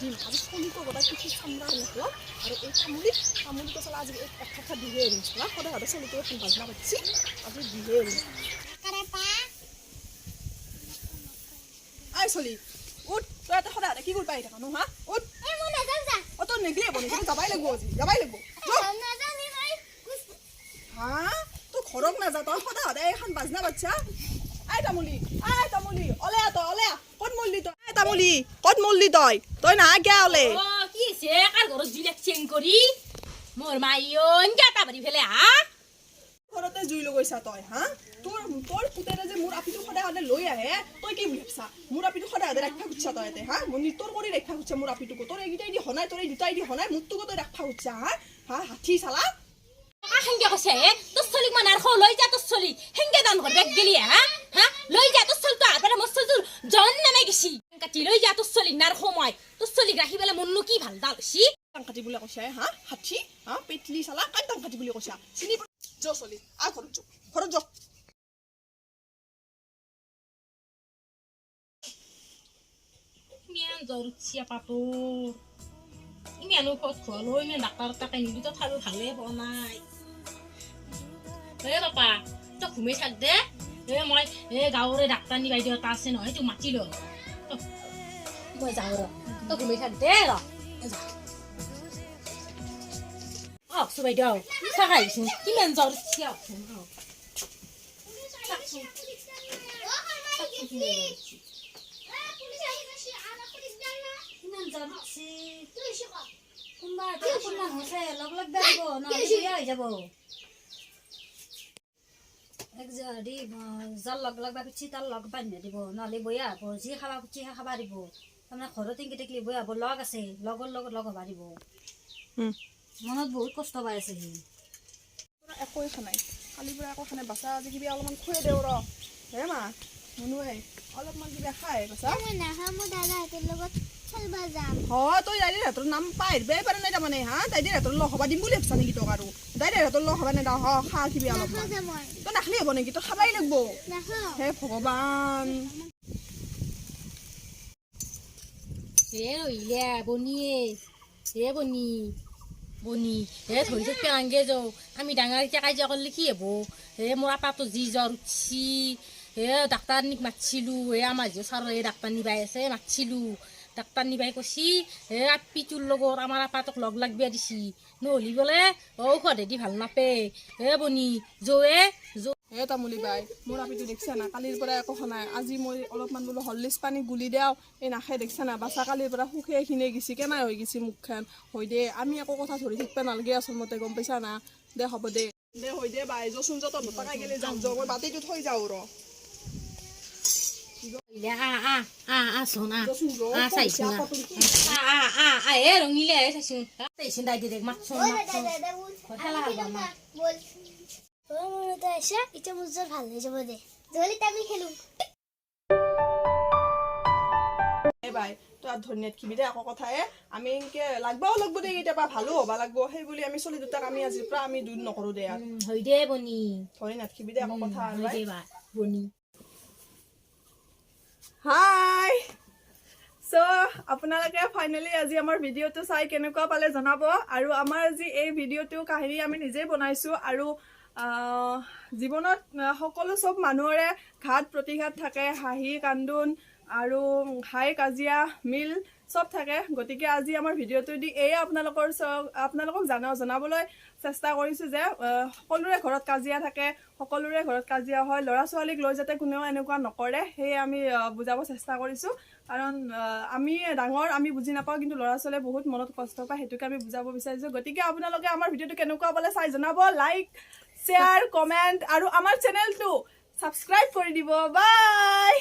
দিম আজি চলিটো গোটাই পিঠি চামৰা নহ'ল আৰু এই তামুলিটো চলা আজি এক থাকা দিহে এৰিম চলা সদায় সদায় চলিটো এখন বাজনা পাতিছি আজি দিহে এৰিম। I চলি উঠ, তই এটা সদায় সদায় কি কৰি পাই থাকা নো হা? উঠ। অ তই নেগিলে হ'ব নেকি? যাবাই লাগিব আজি, যাবাই লাগিব। হা তই ঘৰত নাযা, তই সদায় সদায় এখন বাজনা বাচ্ছা। I তামুলি, I তামুলি, ওলে তই, ওলে ক'ত মৰলি তই? I তামুলি ক'ত মৰলি তই? তই নাহা কিয় ওলে? কি হৈছে? কাৰ ঘৰত জুই লাগছে কৰি মোৰ মাইও এনকে এটা ভৰি ফেলে হা? ঘৰতে জুই লগাইছা তই হা? তোৰ তোৰ পুতেৰে যে মোৰ আপিটো সদায় সদায় লৈ আহে, তই কি বুলি ভাবছা? মোৰ আপিটো সদায় সদায় ৰাখবা খুজিছা তই ইয়াতে হা? মোৰ তোৰ কৰি ৰাখবা খুজিছা মোৰ আপিটোকো? তোৰ এইকেইটাই দি হনাই, তোৰ এই দুটাই দি হনাই মোৰটোকো তই ৰাখবা খুজিছা হা? হা হাতী চালা। সেনকে কৈছে হে তোৰ চলিক মই নাৰখো, লৈ যা তোৰ চলিক। সেনকে দান কৰবে গেলি হা? হা লৈ যা তোৰ চলিটো, আহাৰ মোৰ চলিটোৰ জন নামাই গেছি কাটি। লৈ যা তোৰ চলিক, নাৰখো মই তোৰ চলিক। ৰাখি পেলাই মোৰনো কি ভাল ডাল হৈছি? দাং কাটি বুলি কৈছা হা? হাতী হা পেটলি চালা, কাক দাং কাটি বুলি কৈছা? চিনি যো চলি, আহ ঘৰত যো, ঘৰত যো। ইমান জ্বৰ উঠছি আপাটোৰ, ইমান ঔষধ খোৱালো, ইমান ডাক্তৰ তাকে নিলো, তথাপিও ভালে পোৱা নাই। এ বাপা তই ঘুমাই থাক দে, এ মই এ গাঁৱৰে ডাক্তাৰনী বাইদেউ এটা আছে নহয়, তোক মাতি ল। মই যাওঁ ৰ, তই ঘুমাই থাক দে ৰ। আহকচোন বাইদেউ, থাক আহিছোন, কিমান জ্বৰ উঠছি, আহকচোন। থাকচোন, কিমান জ্বৰ উঠছি? কোনোবা এটা মানুহ আছে লগ লাগবা দিব, নহ'লে বেয়া হৈ যাব। এক হেৰি যাৰ লগ লাগবা খুজিছি তাৰ লগ বান্ধি দিব, নহ'লে বয়া হ'ব। যি খাবা খুজিছি সেই খাবা দিব। তাৰমানে ঘৰত এনকে থাকিলে বয়া হ'ব। লগ আছে, লগৰ লগত লগ হ'বা দিব। মনত বহুত কষ্ট পাই আছে সি। একোৱে খোৱা নাই কালিৰ পৰা, একো খোৱা নাই বাচা। আজি কিবা অলপমান খুৱাই দেওঁ ৰ। হে মা মুনুৱে অলপমান কিবা খাই বাচা। হয় তই দাইদেৰ হাতৰ নাম পাহিৰবাই পৰা নাই তাৰমানে হা? দাইদেৰ হাতৰ লগ হ'বা দিম বুলি ভাবছা নেকি তোক? আৰু দাইদেৰ হাতৰ লগ হ'বা নেদা? হ খা কিবা অলপমান। তই নাখলি হ'ব নেকি? তই খাবাই লাগিব। হে ভগৱান। হে ৰহিলা বনিয়ে, হে বনি বনি, হে ধৰি থাকবে নাংগে যাওঁ। আমি ডাঙৰ এতিয়া কাজিয়া কৰিলে কি হ'ব? হে মোৰ আপাটো যি জ্বৰ উঠছি, হে ডাক্তাৰনীক মাতছিলো, হে আমাৰ যি ছাৰৰ এই ডাক্তাৰনী বাই আছে মাতছিলো। ডাক্তাৰনী বাই কৈছি হে আপিটোৰ লগত আমাৰ আপাটোক লগ লাগবে দিছি, নহ'লি বোলে ঔষধেদি ভাল নাপে। হে বনি যৌৱে যৌ। হে তামুলি বাই, মোৰ আপিটো দেখছা না কালিৰ পৰা একো খোৱা নাই। আজি মই অলপমান বোলো হৰলিক্স পানী গুলি দেওঁ, এই নাখাই। দেখছা না বাচা কালিৰ পৰা শুকাই খিনাই গৈছি, কেনাই হৈ গৈছি মুখখন। হৈ দে, আমি একো কথা ধৰি থাকিব নালাগে আচলমতে, গম পাইছা না? দে হ'ব দে, দে হৈ দে বাই, যচোন যো, তহঁতৰ তাকাই গেলে যাম যো, মই বাতিটো থৈ যাওঁ ৰ। আ আ আ আচোন আ। যচোন যো। আ চাইছোন আ আ আ আ এ ৰঙিলে চাইছোন চাইছোন দাই দে মাতছোন মাতছোন খেলা এতিয়া মোৰ জ্বৰ ভাল হৈ যাব দে, আমি খেলো। বাই তই আৰু ধৰি নাথাকিবি দে একো কথায়ে। আমি এনকে লাগবাও লাগব দে, কেতিয়াবা ভালো হ'বা লাগব, সেই বুলি আমি চলি দুটাক আমি আজিৰ পৰা আমি দূৰ নকৰো দে আৰু। হৈ দে বনি। ধৰি নাথাকিবি দে একো কথা আৰু। হৈ দে বা বনি। হাই, চ' আপোনালোকে ফাইনেলি আজি আমাৰ ভিডিঅ'টো চাই কেনেকুৱা পালে জনাব। আৰু আমাৰ আজি এই ভিডিঅ'টো কাহিনী আমি নিজেই বনাইছোঁ। আৰু জীৱনত সকলো চব মানুহৰে ঘাত প্ৰতিঘাত থাকে, হাঁহি কান্দোন আৰু হাই কাজিয়া মিল চব থাকে। গতিকে আজি আমাৰ ভিডিঅ'টো দি এয়ে আপোনালোকক জনাবলৈ চেষ্টা কৰিছোঁ যে সকলোৰে ঘৰত কাজিয়া থাকে, সকলোৰে ঘৰত কাজিয়া হয়। ল'ৰা ছোৱালীক লৈ যাতে কোনেও এনেকুৱা নকৰে সেয়ে আমি বুজাব চেষ্টা কৰিছোঁ। কাৰণ আমি ডাঙৰ, আমি বুজি নাপাওঁ, কিন্তু ল'ৰা ছোৱালীয়ে বহুত মনত কষ্ট পায়, সেইটোকে আমি বুজাব বিচাৰিছোঁ। গতিকে আপোনালোকে আমাৰ ভিডিঅ'টো কেনেকুৱা পালে চাই জনাব, লাইক শ্বেয়াৰ কমেণ্ট আৰু আমাৰ চেনেলটো ছাবস্ক্ৰাইব কৰি দিব। বাই।